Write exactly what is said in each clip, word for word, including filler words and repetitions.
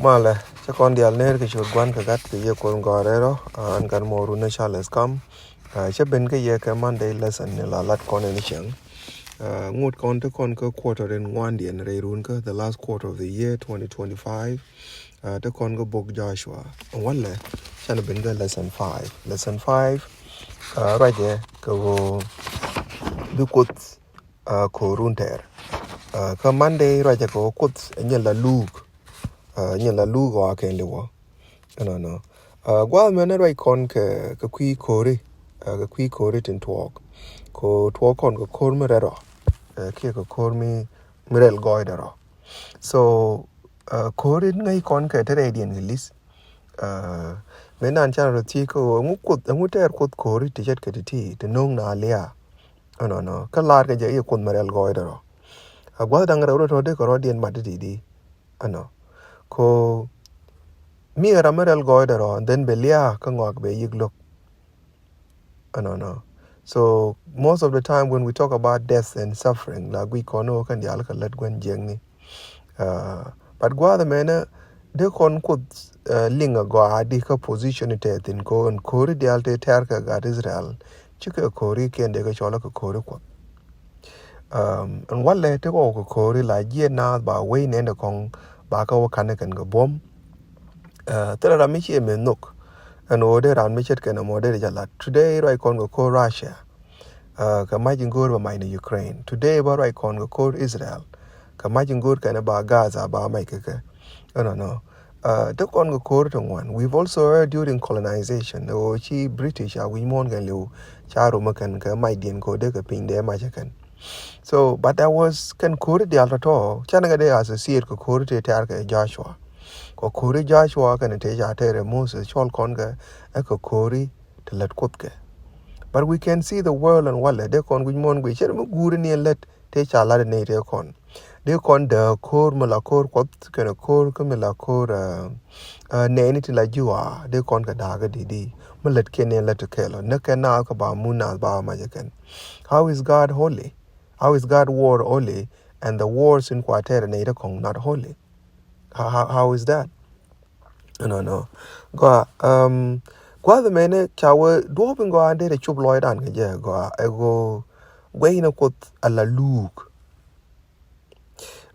Malɛ, cä kɔn dial ner kɛ ciöt Gua̱n kɛ Gat kɛ yiëë Kuoth in gɔaa rɛl rɔ. Ɛn gat mɔ run ni Charles Kam. Cä ben kɛ yɛ kɛ Monday lesson ni la lat kɔn in cieŋ. Ŋut kɔn ti kɔn kä quarter in ŋuandiɛn rɛy run kä the last quarter of the year twenty twenty-five. Ti kɔn kä bok Joshua. Walɛ, canɛ ben kɛ lesson five. Lesson five ruacɛ kɛ ɣöö bi Kuoth ko̱o̱run tɛɛr. Kä Monday ruacɛ kɛ ɣöö Kuoth ɛ nyin la luuk. Nyin la luuk ɣɔaa kɛn li wä. Ɛnɔnɔ. Gua̱a̱th mɛn ruac kɔn kɛ kui̱ ko̱o̱ri, kɛ kui̱ ko̱o̱ri tin tuɔɔk. Kɛ tuɔɔk kɔn kɛ ko̱o̱r mi rɛl rɔ, kiɛ kɛ ko̱o̱r mi rɛl gɔɔydɛ rɔ. So ko̱o̱ri ŋäc kɔn kɛ te rɛydiɛn kɛ li̱th. Mëë nan canɛ rɔ thiec kä ɣöö ɛŋu Kuoth, ɛŋu tɛɛr Kuoth ko̱o̱ri ti ce̱tkɛ ti ti ti no̱o̱ŋ na liaa. Ɛnɔnɔ. Kä laar kɛ jɛ i̱ Kuoth mi rɛl gɔɔydɛ rɔ. A gua̱th da̱ŋ rɛw rɔ tɔ̱ dee kɛ rɔ̱diɛn mat ti ti di. Ɛnɔ. Ko mi ram mi rɛl gɔɔydɛ rɔ, and then bɛ liaa kä ŋɔak bɛ yik lo̱k. Ɛnɔnɔ. So most of the time when we talk about death and suffering, la guic kɔn ɣöö kɛn diaal kɛ lät gua̱n jiäkni. But gua̱a̱th mɛnɛ dee kɔn Kuoth liŋ a gɔaa di kä position tɛth in ko in ko̱o̱ri diaal tëë tɛɛr kɛ gat Israel. Cikɛ ko̱o̱ri kiɛn dee kɛ cɔl kɛ ko̱o̱ri Kuɔth. Ɛn walɛ ti kɔk kɛ ko̱o̱ri la jiɛt naath ba wec nɛn dee kɔŋ ba kɛ wä ka̱n kɛn kɛ buɔ̱m. Thilɛ ram mi ciɛ meth nhök. Ɛn ɣöö dee ran mi ce̱tkɛ nɔmɔ dee dee jɛ lat. Today ruac kɔn kɛ ko̱o̱r Russia. Kɛ mac in go̱o̱r bɛ mac ni Ukraine. Today bä ruac kɔn kɛ ko̱o̱r Israel. Kɛ mac in go̱o̱r kɛn ba Gaza ba mac kɛ kɛ. Ɛnɔnɔ. Te kɔn kɛ ko̱o̱r ti ŋuan. We've also heard during colonization ɣöö ci British a wi̱c muɔ̱ɔ̱n kɛn liw ca rom kɛn kɛ macdiɛn kɛ ɣöö dee kɛ piny dee mac kɛn. So but that was kɛn ko̱o̱ri diaal tɔ̱tɔ̱ canɛ kɛ dee associate kɛ ko̱o̱ri ti tɛɛr kɛ Joshua. Kɛ ko̱o̱ri Joshua kɛn tëë ca tɛɛr ɛ Moses cɔl kɔn kɛ ɛ kɛ ko̱o̱ri ti lät Kuoth kɛ. But we can see the world ɛn walɛ dee kɔn guic muɔ̱ɔ̱n guic cɛ mi guuri ni ɛn lät tëë ca lat ɛ nɛy tëë kɔn. Dee kɔn dääk ko̱o̱r mi la ko̱o̱r Kuɔth kɛnɛ ko̱o̱r kä mi la ko̱o̱r nɛɛni ti la ji̱ ɣɔaa dee kɔn kɛ da̱a̱k kä di̱t di mi lät kiɛn ni ɛn lät ti kɛl ɔ näk kɛn naath kä ba mun naath ba mac ɛ kɛn. How is God holy? How is God war holy and the wars in kua tɛɛr ɛ nɛy tëë kɔn not holy? How, how, how is that? Ɛnɔnɔ. Gɔaa, gua̱a̱th mɛnɛ ca wee duɔ̱ɔ̱p in gɔaa in derɛ cop lɔcdan kɛ jɛ gɔaa ɛ ɣöö guɛcnɛ Kuoth a la luuk.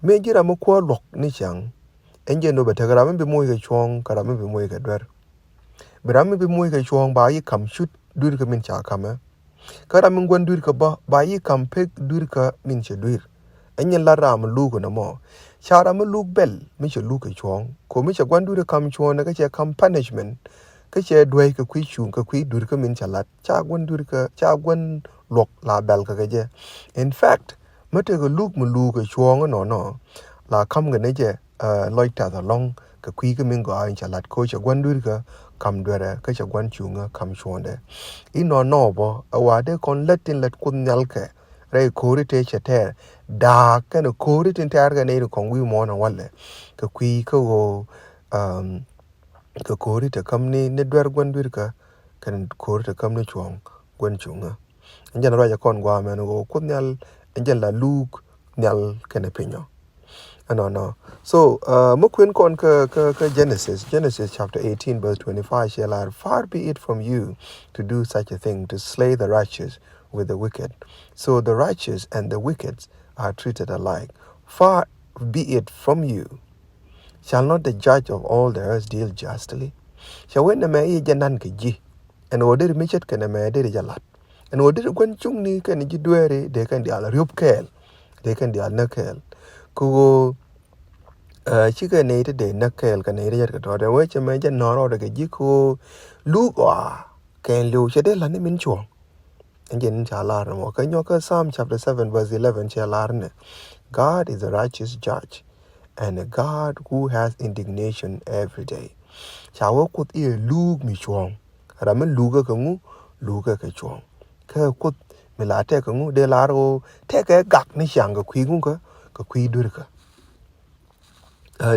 Mëë ji̱ ram mi kuäär luɔ̱k ni ciaŋ ɛn jɛ nöp ɛ tek ram mi bi moc kɛ cuɔ̱ɔ̱ŋ kɛ ram mi bi moc kɛ duer. Bi ram mi bi moc kɛ cuɔ̱ɔ̱ŋ ba yi kam cut dui̱r kɛ min ca kamɛ. Kä ram mi gua̱n dui̱r kä bä ba yi kam pek dui̱r kä min cɛ dui̱r. Ɛ nyin la ram mi luuk nɔmɔ. Ca ram mi luuk bɛl mi cɛ luuk kɛ cuɔ̱ɔ̱ŋ ko mi cɛ gua̱n dui̱r kä kam cuɔ̱ɔ̱ŋ kä cɛ kam punishment. Kä cɛ duäc kɛ kui̱ cuŋ kɛ kui̱ dui̱r kä min cɛ lat ca gua̱n dui̱r kä ca gua̱n luɔk la bɛl kä kɛ jɛ. In fact mi tekɛ luuk mi luuk kɛ cuɔ̱ɔ̱ŋ nɔnɔ la kam kɛ ni jɛ. Lɔc tath alɔŋ kɛ kui̱ kä min gɔaa in cɛ lat ko cɛ gua̱n dui̱r kä kam duerɛ kä cɛ gua̱n cuŋä kam cuɔ̱ɔ̱ndɛ. Inɔ nɔɔpɔ ɛ wa dee kɔn lät tin lät Kuoth nhial kɛ rɛy ko̱ri tëë cɛ tɛɛr da̱a̱k kɛnɛ ko̱ri tin tɛɛr kɛ nɛy ri kɔŋ wi̱i̱ muɔ̱ɔ̱n ɛ walɛ kɛ kui̱ kä ɣöö kɛ ko̱ri te käm ni ni duer gua̱n dui̱r kä kɛnɛ ko̱ri te käm ni cuɔ̱ɔ̱ŋ gua̱n cuŋä. Ɛn jɛn ruac ɛ kɔn gua̱a̱ mɛn ɣöö Kuoth nhial ɛn jɛn la luuk nhial kɛnɛ pinyɔ. Ɛnɔnɔ. So mi kuën kɔn kä kä kä Genesis, Genesis chapter eighteen verse twenty-five cɛ lar, far be it from you to do such a thing, to slay the righteous with the wicked. So the righteous and the wicked are treated alike. Far be it from you. Shall not the judge of all the earth deal justly? Cɛ wen nɛmɛ i̱ jɛ nan kɛ ji̱ ɛn ɣöö deri mi ce̱tkɛ nɛmɛ deri jɛ la̱t. Ɛn ɣöö deri gua̱n cuŋni kɛn ji̱ dueeri dee kɛn diaal riöp kɛɛl. Dee kɛn diaal näk kɛɛl. Kɛ ɣöö cikɛ nɛy ti dee näk kɛɛl kɛ nɛy ti jɛt kɛ tɔ̱ dee wee cɛ mɛ jɛ nɔ̱ɔ̱r rɔɔdɛ kɛ ji̱ kɛ ɣöö luuk ɣɔaa kɛn liw cɛ dee la̱t ni min cuɔ̱ɔ̱ŋ. Ɛn jɛn in ca lar ni mɔ kɛ nyɔk kä Psalm chapter seven verse eleven cɛ lar ni, God is a righteous judge and a God who has indignation every day. Ca wee Kuoth i̱ luuk mi cuɔ̱ɔ̱ŋ. Ram mi luukä kɛ ŋu, luukä kɛ cuɔ̱ɔ̱ŋ. Kä Kuoth mi la tɛk kɛ ŋu dee lar ɣöö tɛkɛ gak ni ciaŋ kɛ kui̱ ŋukä kɛ kui̱ dui̱rkä.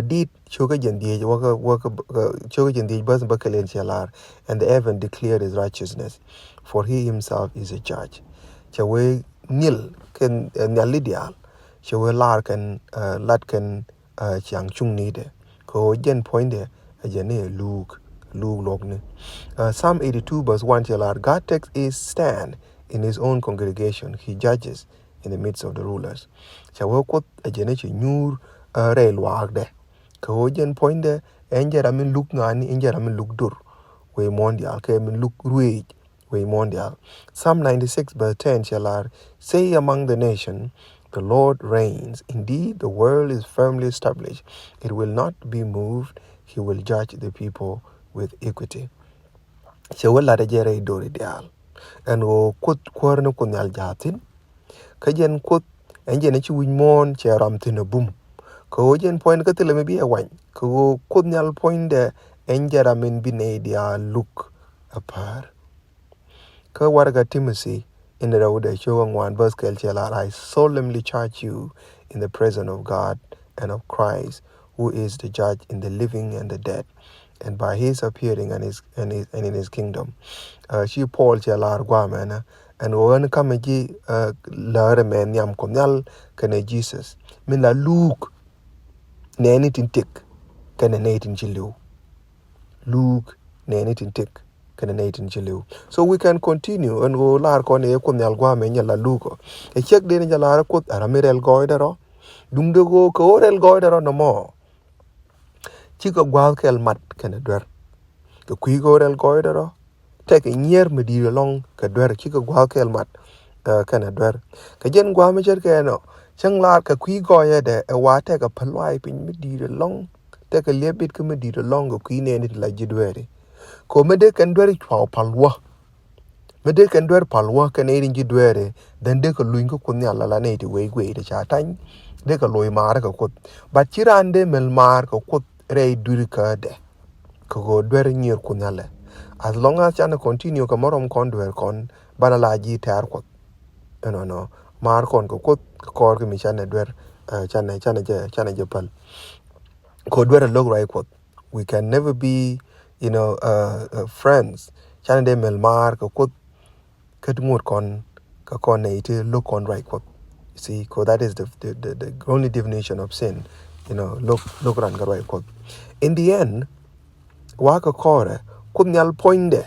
Dit cio̱kä jɛn dhiec wäkä wäkä cio̱kä jɛn dhiec bäth bä kɛl in cɛ lar, and the heaven declare his righteousness, for he himself is a judge. Cɛ wee nhial kɛn nhial ni diaal cɛ wee lar kɛn lat kɛn ciaŋ cuŋ ni dee. Kɛ ɣöö jɛn puɔ̱nydɛ ɛ jɛn ni ɛ luuk, luuk luɔ̱kni. Uh, Psalm eighty-two verse one cɛ lar, "God takes his stand in his own congregation. He judges in the midst of the rulers." Cɛ wee Kuoth ɛ jɛn ni ci nyuur, uh, rɛy luaakdɛ. Kɛ ɣöö jɛn puɔ̱nydɛ ɛn jɛ ram min luk ŋa̱a̱ni, ɛn jɛ ram min luk dur wëë muɔ̱ɔ̱n diaal, kɛ min luk ruëëc wëë muɔ̱ɔ̱n diaal. Psalm ninety-six verse ten cɛ lar, "Say among the nation, the Lord reigns. Indeed, the world is firmly established. It will not be moved. He will judge the people with equity." Cɛ wee lat ɛ jɛ rɛy dööri diaal. Ɛn ɣöö Kuoth kuäär ni Kuoth Nhial ja̱a̱thin. Kä jɛn Kuoth ɛn jɛn ɛ ci wi̱c muɔ̱ɔ̱n cɛ ram thi̱n ɛ bum. Kɛ ɣöö jɛn puɔ̱ny kä thilɛ mi bi ɛ wany. Kɛ ɣöö Kuoth Nhial puɔ̱nydɛ ɛn jɛ ram in bi nɛy diaal luk ɛ päär. Kä warɛgak Timothy in rɛwdɛ cio̱k aŋuan verse kɛl cɛ lar, "I solemnly charge you in the presence of God and of Christ, who is the judge in the living and the dead, and by his appearing and his, and his, and in his kingdom." Uh, ci Paul cɛ lar guamɛnɛ ɛn ɣöö ɛn ka̱mɛ ji̱, uh, läärɛ mɛ nhiam Kuoth Nhial kɛnɛ Jesus min la luuk nɛɛni tin tëk kɛnɛ nɛy tin ci li̱w. Luuk nɛɛni tin tëk kɛnɛ nɛy tin ci li̱w. So we can continue ɛn ɣöö lar kɔn ɛ Kuoth Nhial guamɛ nyɛ la luuk ɔ. Ɛ ciek den jɛ lar Kuoth ɛ ram mi rɛl gɔɔydɛ rɔ. Duŋdɛ ɣöö kɛ ɣöö rɛl gɔɔydɛ rɔ nɔmɔ, cikɛ gua̱a̱th kɛl mat kɛnɛ duer. Kɛ kui̱ kɛ ɣöö rɛl gɔɔydɛ rɔ, tɛkɛ nyier mi di̱i̱t ɛlɔ̱ŋ kɛ duer, cikɛ gua̱a̱th kɛl mat, uh, kɛnɛ duer. Kɛ jɛn gua̱a̱th mi ce̱tkɛ nɔ, cäŋ lar kɛ kui̱ gɔɔyädɛ ɛ wa tɛkɛ päl luay piny mi di̱i̱t ɛlɔ̱ŋ, tɛkɛ liep bit kä mi di̱i̱t ɛlɔ̱ŋ kɛ kui̱ nɛɛni ti la ji̱ dueeri. Kɛ ɣöö mi dee kɛn duer cuaw päl wä. Mi dee kɛn duer päl wä kɛ nɛy tin ji̱ dueeri, then dee kɛ luny kä Kuoth Nhial ala nɛy ti wec guey ti ca tany, dee kɛ loc maarä kɛ Kuoth. But ci raan dee mel maar kɛ Kuoth rɛy dui̱r kädɛ. Kɛ ɣöö duer nyier Kuoth Nhial ɛ. As long as canɛ continue kɛ mɛ rɔm kɔn duer kɔn, banɛ la ji̱ tɛ̈r Kuɔth. Ɛnɔnɔ. Maar kɔn kɛ Kuoth, kɛ kɔr kɛ mi canɛ duer, uh, canɛ, canɛ jɛ, canɛ jɛ päl. Kɛ ɣöö duer ɛ lo̱k ruac Kuɔth. We can never be, you know, uh, uh, friends. Canɛ dee mel maar kɛ Kuoth, kä ti ŋot kɔn, kä kɔn nɛy ti lo̱k kɔn ruac Kuɔth. You see, 'cause that is the, the, the, the only definition of sin. You know, lo̱k, lo̱k ran kä ruac Kuɔth. In the end, wa kɛ kɔrɛ, Kuoth Nhial puɔ̱nydɛ,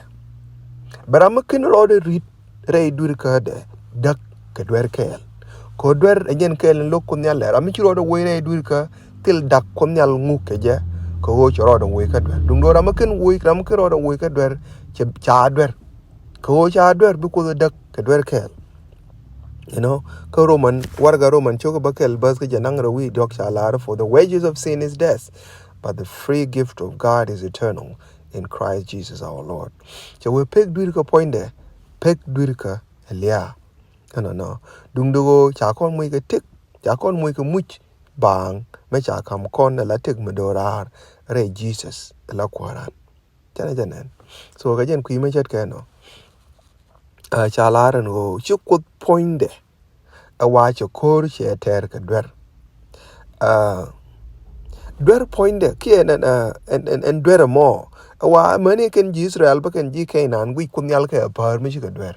bɛ ram mi ken rɔɔdɛ ri̱t rɛy dui̱r kädɛ däk kɛ duer kɛɛl. Kɛ ɣöö duer ɛ jɛn kɛɛl in lo̱k Kuoth Nhial ɛ, ram mi ci rɔɔdɛ woc rɛy dui̱r kä thil da̱k Kuoth Nhial ŋuk kɛ jɛ, kɛ ɣöö cɛ rɔɔdɛ woc kä duer. Duŋdɛ ɣöö ram mi ken woc, ram mi ken rɔɔdɛ woc kä duer, cɛ, ca duer. Kɛ ɣöö ca duer bi Kuoth däk kɛ duer kɛɛl. You know, kä Roman, warɛgak Roman cio̱k bä kɛl bäth kä jɛ naŋ rɛw wi̱i̱ diɔ̱k ca lar, "For the wages of sin is death, but the free gift of God is eternal in Christ Jesus our Lord." Cɛ wee pek dui̱r kä puɔ̱nydɛ, pek dui̱r kä ɛ lia̱a̱. Ɛnɔnɔ. Duŋdɛ ɣöö ca kɔn muc kɛ tëk, ca kɔn muc kɛ muc baaŋ, mɛ ca ka̱m kɔn ɛ la tëk mi do̱raar rɛy Jesus ɛ la Kuääran. Canɛ jɛ nɛn. So kɛ jɛn kui̱ mɛ ce̱tkɛ nɔ. Uh, ca lar ɛn ɣöö ci Kuoth puɔ̱nydɛ ɛ wa cɛ ko̱r cɛ tɛɛr kɛ duer. Uh, duer puɔ̱nydɛ kiɛ ɛn, ɛn, uh, ɛn, ɛn, ɛn duer ɛmɔ. Ɛ wa mäni kɛn ji̱ Israel bä kɛn ji̱ Kenan guic Kuoth Nhial kɛ ɛ päär mi cikɛ duer.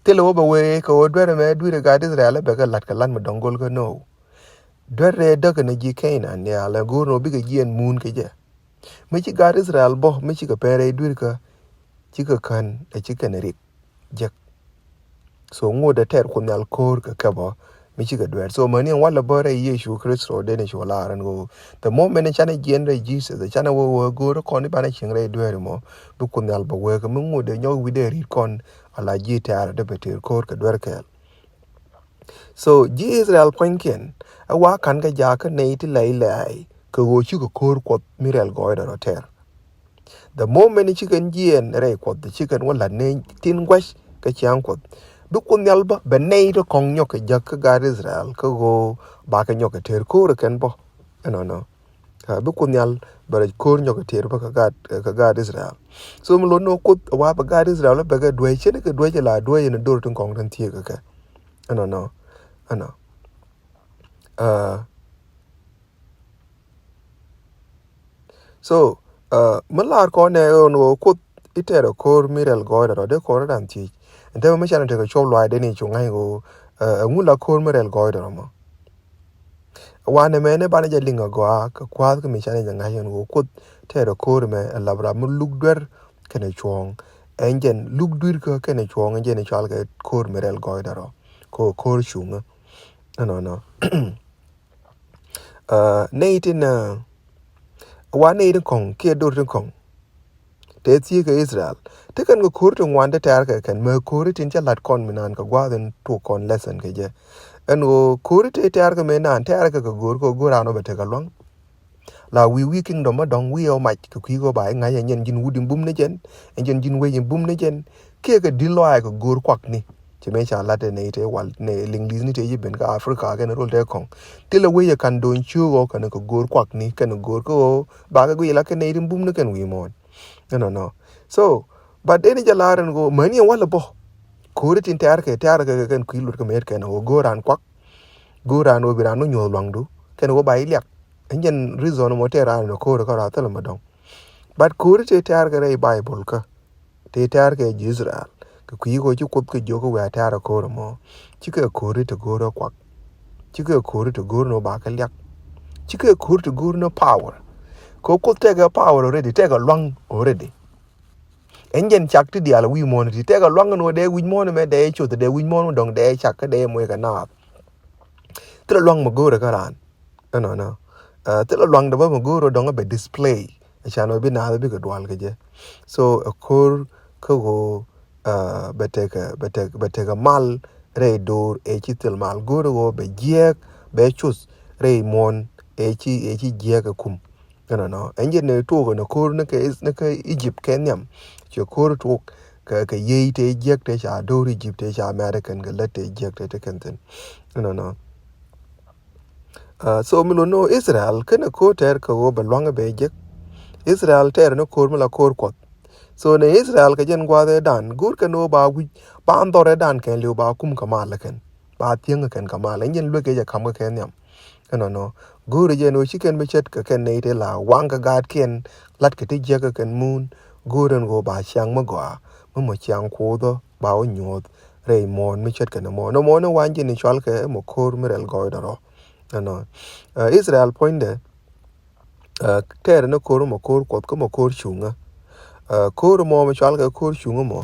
Thilɛ wä bɛ wee kɛ ɣöö duer ɛmɛ dui̱r ɛ gaat Israel ɛ bɛ kɛ la̱t kɛ la̱t mi dɔ̱ŋ go̱l kä nööw. Duer rɛɛ däk ɛn ɛ ji̱ Kenan nhial ɛ go̱o̱r nööw bikɛ jiɛɛn muun kɛ jɛ. Mi ci gaat Israel bä, mi cikɛ pɛn rɛy dui̱r kä, cikɛ kän, ɛ cikɛ kɛn rik jek. So ŋot ɛ tɛɛr Kuoth Nhial ko̱r kɛ kɛ bä, mi cikɛ duer. So mäni ɛn walɛ bä rɛy Yecu Kritho, dee ni cu lar ɛn ɣöö the moment canɛ jiɛn rɛy Jesus, canɛ wä wä go̱o̱r kɔn i̱ banɛ cieŋ rɛy dueeri mɔ, bi Kuoth Nhial bä wee kɛ mi ŋot ɛ nyɔk wi̱cdɛ ri̱t kɔn, ala ji̱ tɛɛr dee bɛ tɛɛr ko̱r kɛ duer kɛɛl. So ji̱ Israel puɔ̱nykiɛn ɛ wa ka̱n kɛ jakä nɛy ti lɛy lɛy kɛ ɣöö cikɛ ko̱r Kuɔth mi rɛl gɔɔydɛ rɔ tɛɛr. The moment ci kɛn jiɛɛn rɛy Kuɔth, ci kɛn wä la̱t ni tin gua̱c kɛ ciaŋ Kuɔth, bi Kuoth Nhial bä bɛ nɛy ti kɔŋ nyɔk kɛ jäk kä gaat Israel kä ɣöö bakɛ nyɔk kɛ tɛɛr ko̱r kɛn bä. Ɛnɔnɔ. Uh, bi Kuoth Nhial bɛ rɛc ko̱r nyɔk kɛ tɛɛr bä kä gaat, kä gaat Israel. So mi lot ni wä Kuoth wa bɛ gaat Israel bɛ kɛ duec, cɛn kɛ duec la duec ni do̱r tin kɔŋ tin thieek kɛ kɛ. Ɛnɔnɔ. Ɛnɔ. Uh, So, uh, mi lar kɔn ɛ ɣöö Kuoth i̱ tɛɛrɛ ko̱r mi rɛl gɔɔydɛ rɔ, dee kɔn rɔ dan thiec. Ɛn tɛmɛ mi canɛ tekɛ cuɔp luaacdɛ ni cu ŋa̱c ɣöö, uh, ɛŋu la ko̱r mi rɛl gɔɔydɛ rɔ mɔ. Wanɛ mɛni banɛ jɛ liŋ a gɔaa kɛ kua̱th kä mi canɛ jɛ ŋa̱c ɛn ɣöö Kuoth tɛɛrɛ ko̱r mɛ ɛ lap ram mi luk duer kɛnɛ cuɔ̱ɔ̱ŋ. Ɛn jɛn luk duer kä kɛnɛ cuɔ̱ɔ̱ŋ ɛn jɛn cual kɛ ko̱r mi rɛl gɔɔydɛ rɔ kɛ ɣöö ko̱r cuŋä. Ɛnɔnɔ. Nɛy tin wa nɛy tin kɔ̱ŋ kiɛ dor tin kɔ̱ŋ. Tëë thieekɛ Israel ti kɛn kɛ ko̱ri ti ŋuan ti tɛ̈rkɛ kɛn mɛ ko̱ri tin cä la̱t kɔn mi naan kɛ gua̱a̱th in tuɔk kɔn lesson kɛ jɛ. Ɛn ɣöö ko̱ri ti tɛ̈rkɛ mëë naan tɛ̈rkɛ kɛ go̱o̱r kɛ go̱o̱r an ɔ bɛ tekɛ lua̱ŋ. La wi̱i̱ wi̱i̱ kingdom mä dɔ̱ŋ wi̱i̱ ɔ mac kɛ kui̱ ɣöö ba i̱ ŋa̱c ɛn yɛn ji̱n wut in bum ni jɛn, ɛn jɛn ji̱n wec in bum ni jɛn. Kiɛ kɛ di̱t lɔaac kɛ go̱o̱r kuakni. Ci mëë ca lat ɛ nɛy tëë wal nɛ liŋ li̱thni tëë ji̱ ben kä Africa kɛn rol tëë kɔ̱ŋ. Thilɛ wec ɛ ka̱n do̱ny ciöök ɔ kɛn kɛ go̱o̱r kuakni kɛn go̱o̱r kä ɣöö bakɛ guic la kɛn nɛy tin bum ni kɛn wi̱i̱ muɔ̱ɔ̱n. Ɛnɔnɔ. So but ɛn jɛ la̱r ɛn ɣöö mäni ɛn walɛ bä. Ko̱ri tin tɛ̈rkɛ tɛ̈rkɛ kɛ kɛn kui̱ luɔt kɛ mëët kɛn ɣöö go̱o̱r raan kuak. Go̱o̱r raan ɣöö bi raan wä nyuɔ̱th luaŋdu kɛn ɣöö ba i̱ liak. Ɛn jɛn reason mɔ tɛɛr raan ɛn ko̱o̱r kä raan thilɛ mɛ dɔ̱ŋ. But ko̱ri tëë tɛ̈rkɛ rɛy Bible kä tëë tɛ̈rkɛ ji̱ Israel kɛ kui̱ kɔ ci Kuoth kɛ jiök kɛ wëë a tɛ̈rkɛ ko̱r ɛmɔ. Cikɛ ko̱ri ti go̱o̱r ɛ kuak. Cikɛ ko̱ri ti go̱o̱r ni wä ba kɛ liak. Cikɛ ko̱ri ti go̱o̱r ni power. Kɛ Kuoth tɛkɛ power already, tɛkɛ lua̱ŋ already. Ɛn jɛn cak ti diaal wi̱i̱ muɔ̱ɔ̱n ti tɛkɛ lua̱ŋ ni wä dee wi̱c muɔ̱ɔ̱n mɛ dee coth dee wi̱c muɔ̱ɔ̱n dɔ̱ŋ dee cak kä dee muec kɛ naath. Thilɛ lua̱ŋ mɛ go̱o̱rɛ kä raan. Ɛnɔnɔ. Thilɛ lua̱ŋ dee bä mɛ go̱o̱rɛ dɔ̱ŋ bɛ display. Ɛcan ɔ bi naath bikɛ dual kɛ jɛ. So ɛ ko̱r kä ɣöö bɛ tekɛ bɛ tekɛ bɛ tekɛ mal rɛy do̱r ɛ ci thil mal go̱o̱rɛ ɣöö bɛ jiɛɛk bɛ cuth rɛy muɔ̱ɔ̱n ɛ ci ɛ ci jiɛɛk ɛ kum. Ɛnɔnɔ ɛn jɛ ni tuɔɔk ɛn ko̱r ni kɛ Egypt kɛ nhiam. Cɛ ko̱r tuɔɔk kɛ kɛ yiey tëë jiɛk tëë ca do̱r Egypt tëë ca American kɛ lät tëë jiɛk tëë ti kɛn thin. Ɛnɔnɔ. So mi lon ni ɣöö Israel kɛnɛ ko̱r tɛɛr kɛ ɣöö bɛ luaŋ bɛ jiɛk. Israel tɛɛr ni ko̱r mi la ko̱r Kuɔth. So ni Israel kɛ jɛn gua̱a̱th ɛ dan go̱r kɛn ɣöö ba wi̱c ba andhɔr ɛ dan kɛn liw ba kum kɛ mal kɛn. Ba thiäŋ kɛn kɛ mal ɛn jɛn luek kɛ jɛ kam kɛ kɛn nhiam. Ɛnɔnɔ. Go̱o̱ri jɛn ɣöö ci kɛn mi ce̱tkɛ kɛn nɛy tëë la waŋ kɛ gaatkiɛn latkɛ ti jiäk kɛ kɛn muun. Go̱o̱ri ɛn ɣöö ba ciaŋ mi gɔaa mi mɔ ciaŋ kuothä ba wä nyuɔ̱th rɛy muɔ̱ɔ̱n mi ce̱tkɛ ni mɔ ni mɔ ni wa̱a̱ ji̱n i̱ cɔalkɛ mɔ ko̱o̱r mi rɛl gɔɔydɛ rɔ. Ɛnɔ. Israel puɔ̱nydɛ tɛɛrɛ ni ko̱r mɔ ko̱o̱r Kuɔth kä mɔ ko̱o̱r cuŋä. Ko̱o̱r mɔ mi cɔalkɛ ko̱o̱r cuŋä mɔ.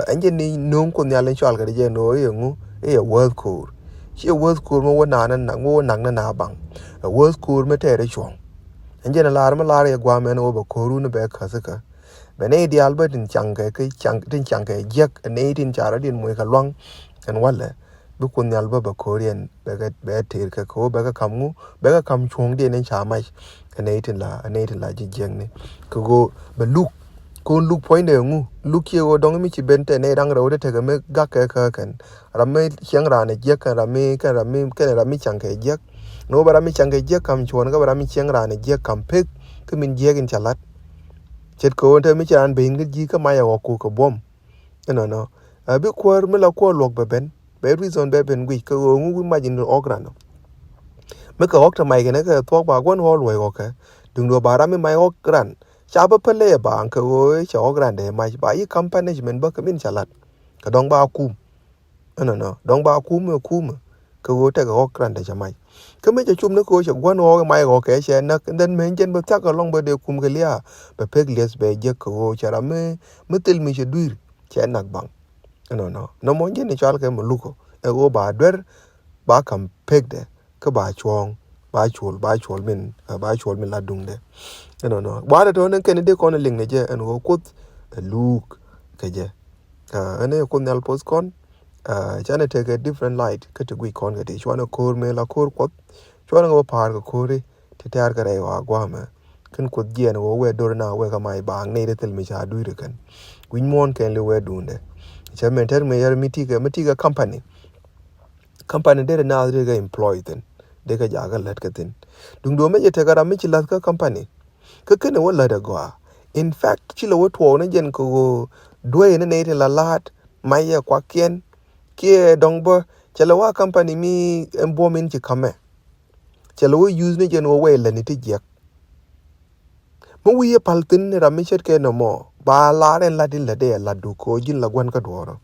Ɛn jɛ ni no̱o̱ŋ Kuoth Nhial in cɔalkɛ di jɛ no̱o̱ŋ i̱ ɛŋu i̱ ɛ wäth ko̱o̱r. Ci ɛ wäth ko̱o̱r mɔ wä na̱a̱n nak mɔ wä nak ni na̱a̱ baŋ. Ɛ wäth ko̱o̱r mi tɛɛrɛ cuɔ̱ŋ. Ɛn jɛ ni lar mi lar yɛ gua̱a̱mɛn wä bɛ ko̱o̱r wun bɛ käthikä. Bɛ nɛy diaal bä tin caŋkɛ tin caŋkɛ jiäk ɛ nɛy tin ca rɔ din moc kɛ luaŋ. Ɛn walɛ bi Kuoth Nhial bä bɛ ko̱o̱r yɛn bɛ kɛ bɛ tëër kɛ kɛ wä bɛ kɛ kam ŋu bɛ kɛ kam cuɔ̱ŋdiɛn in ca mac. Ɛ nɛy tin la ɛ nɛy tin la ji̱ jiäkni kɛ ɣöö bɛ luk. Ko̱n luk puɔ̱nydɛ ŋu luk ciɛ ɣöö dɔ̱ŋ mi ci ben tɛ nɛy da̱ŋ rɛw te tekɛ mi gak kɛ kä kɛn. Ram mi cieŋ raan ɛ jiäk kɛn ram mi kɛn ram mi kɛn ram mi caŋ kɛ jiäk. Ni wä bɛ ram mi caŋ kɛ jiäk kam cuɔ̱ɔ̱n kä bɛ ram mi cieŋ raan ɛ jiäk kam pek. Kä min jiäk in ca la̱t ce̱tkɛ ɣöö te mi ci raan ben kä ji̱ kä mac ɛ ɣɔk ku kɛ buɔ̱m. Ɛnɔnɔ. Ɛ bi kuäär mi la kuäär luɔk bɛ ben bɛ reason bɛ ben guic kɛ ɣöö ŋu wi̱c mac in ɣɔk ran ɔ. Mi kɛ ɣɔk te mac kɛnɛ kɛ thuɔ̱k ba gua̱n ɣɔk luɔc ɣɔkɛ. Duŋdu ba ram mi mac ɣɔk ran ca bä päl lɛ ɛ baaŋ kɛ ɣöö cɛ ɣɔk ran dee mac ba yi kam punishment bä kɛ min ca la̱t. Kɛ dɔ̱ŋ ba kum. Ɛnɔnɔ dɔ̱ŋ ba kum ɛ kum ɛ kɛ ɣöö tekɛ ɣɔk ran dee ca mac. Kä mi cɛ cum ni kɛ ɣöö cɛ gua̱n ɣɔk ɛ mac ɣɔkɛ cɛ näk and then meny jɛn bä thiak ɛlɔ̱ŋ bä dee kum kɛ lia̱a̱ bɛ pek lieth bɛ jiäk kɛ ɣöö cɛ ram mi mi thil mi cɛ dui̱r. Cɛ nak baŋ. Ɛnɔnɔ nɔmɔ ji̱n i̱ cɔalkɛ mɛ lukɔ ɛ ɣöö ba duer ba kam pekdɛ kä ba cuɔ̱ɔ̱ŋ ba cuɔl ba cuɔl min ba cuɔl min la duŋdɛ. Ɛnɔnɔ gua̱a̱dɛ tɔ̱ ni kɛn i̱ dee kɔn i̱ liŋ ni jɛ ɛn ɣöö Kuoth ɛ luuk kɛ jɛ. Ɛn i̱ Kuoth Nhial poth kɔn. Canɛ tekɛ different light kä ti guic kɔn kɛ ti cuanɛ ko̱o̱r mëë la ko̱o̱r Kuɔth. Cuanɛ ɣöö pa̱a̱r kɛ ko̱o̱ri ti tɛ̈r kɛ rɛy ɣɔaa gua̱a̱mɛ. Kɛn Kuoth jiɛɛn ɣöö wee dor na wee kɛ mac baaŋ nɛy ti thil mi ca dui̱r kɛn. Wi̱c muɔ̱ɔ̱n kɛn li wee duundɛ. Cɛ mɛn tɛr mi yɛr mi tikɛ mi tikɛ company. Company derɛ naath derɛ kɛ employ thin derɛ kɛ jakä lät kɛ thin. Duŋdu mɛ jɛ tekɛ ram mi ci la̱th kä company. Kä kɛn ɛ wä lät ɛ gɔaa. In fact ci lɛ wä tuɔɔk ni jɛn kɛ ɣöö duee ni nɛy ti la la̱a̱t mac yɛ kuakiɛn. Kiɛ dɔ̱ŋ bä cɛ lɛ wä company mi ɛn buɔ̱m in ci ka̱mɛ. Cɛ lɛ wä use ni jɛn wä wɛy lätni ti jiɛk. Mi wi̱i̱ yɛ pal thi̱n ni ram mi ce̱tkɛ nɔmɔ ba lar ɛn lat in lät dee ɛ latdu ko̱ ji̱n la gua̱n kä duɔ̱ɔ̱rä.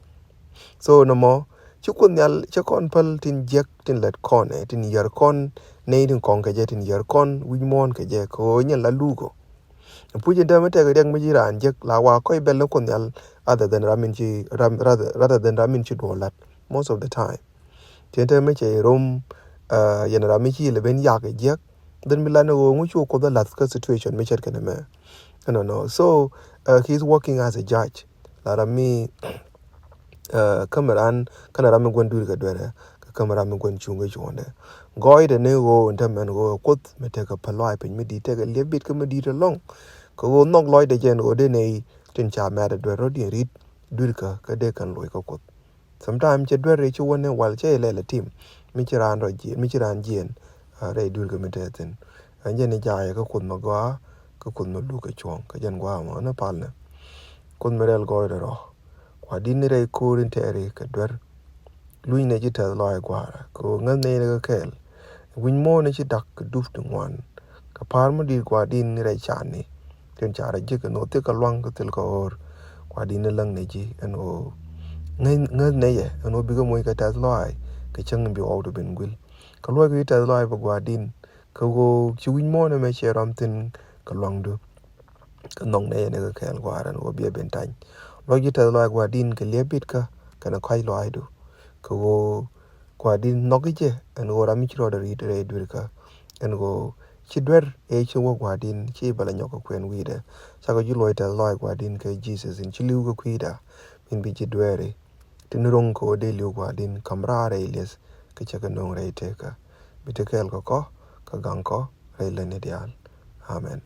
So nɔmɔ Ci Kuoth Nhial cɛ kɔn päl tin jiäk tin lät kɔn ɛ, tin yär kɔn nɛy tin kɔŋ kɛ jɛ, tin yär kɔn wi̱c muɔ̱ɔ̱n kɛ jɛ, kɛ ɣöö nyɛn la luuk ɔ. Puc in te mi tekɛ riɛk mi ci raan jiäk la wa kɔc bɛl ni Kuoth Nhial, rather than ram in ci, ram, rather, rather than ram in ci duɔl lat most of the time. Tin te mi cɛ rom, uh, yɛn ram mi ci lɛ ben yak jiäk, then mi lan ɣöö ŋu cu Kuoth a lath kä situation mi cɛt kɛn mɛ. No, no. So, uh, he is working as a judge. La ram mi, uh, kä mi ran, kä na ram mi guän dui̱r kɛ duerɛ, kä kä mi ram mi guän cuŋ kɛ cuɔ̱ndɛ. Gɔɔydɛ ni ɣöö in te mɛn ɣöö Kuoth mi tekɛ päl lɔaac piny mi di̱i̱t, tekɛ liep bit kä mi di̱i̱t ɛlɔ̱ŋ. Kɛ ɣöö nhɔk lɔcdɛ jɛn ɣöö dee nɛy tin ca mɛt ɛ duer rɔ̱diɛn ri̱t dui̱r kä, kä dee kɛn loc kä Kuoth. Sometimes cɛ duer rɛy ci wä ni wal cɛ ilɛl a tim mi ci raan rɔ jiɛn, mi ci raan jiɛn, uh, rɛy dui̱r kɛ mi te thin. Ɛn jɛn i̱ jaayɛ kä Kuoth mi gɔaa, kä Kuoth mi luk kɛ cuɔ̱ŋ, kä jɛn gua̱a̱ mɔ ni pal ni. Kuoth mi rɛl gɔɔydɛ rɔ, Gua̱di̱n ni rɛy ko̱o̱r in tɛɛri kɛ duer. Luny nɛ ci tɛth lɔaac Gua̱a̱ra, kɛ ɣöö ŋäth nɛy ni kɛ kɛɛl. Wi̱c muɔ̱ɔ̱n ni ci da̱k kɛ dup ti ŋuan. Kɛ pa̱a̱r mi di̱i̱t Gua̱di̱n ni rɛy ca̱a̱ni. Tin ca rɔ jiäk kɛ nhɔk thil kɛ lua̱ŋ kɛ thil kɛ ɣöör. Gua̱di̱n ni läŋ nɛ ji̱ ɛn ɣöö ŋäth, ŋäth nɛ yɛ ɛn ɣöö bikɛ moc kɛ tɛth lɔaac kɛ cäŋ bi ɣɔw ti ben guil. Kɛ luɔc kɛ ji̱ tɛth lɔaac bɛ Gua̱di̱n kɛ ɣöö ci wi̱c muɔ̱ɔ̱n ɛmɛ cɛ rɔm thi̱n kɛ lua̱ŋdu. Kɛ nhɔk nɛ yɛn kɛ kɛɛl Gua̱a̱ra ɛn ɣöö biɛ ben tany. Luɔc ji̱ tɛth lɔaac Gua̱di̱n kɛ liɛp bitkä kɛnɛ kɔ̱a̱c lɔaacdu. Kɛ ɣöö Gua̱di̱n nhɔk i̱ jɛ ɛn ɣöö ram mi ci rɔɔdɛ ri̱t rɛy dui̱rkä. Ɛn ɣöö ci duer ëë ci wä Gua̱di̱n ci bɛ la nyɔk kɛ kuɛn wi̱i̱dɛ. Cakɔ ji̱ luɔc tɛth lɔaac Gua̱di̱n kɛ Jesus in ci li̱w kɛ kui̱da. Min bi ji̱ dueeri tin ro̱ŋ kɛ ɣöö dee li̱w Gua̱di̱n ka̱m raar rɛy lieth kɛ cɛ kɛ no̱o̱ŋ rɛy tekä. Bi te kɛɛl kɛ kɔ kɛ gaŋ kɔ rɛy lätni diaal. Amen.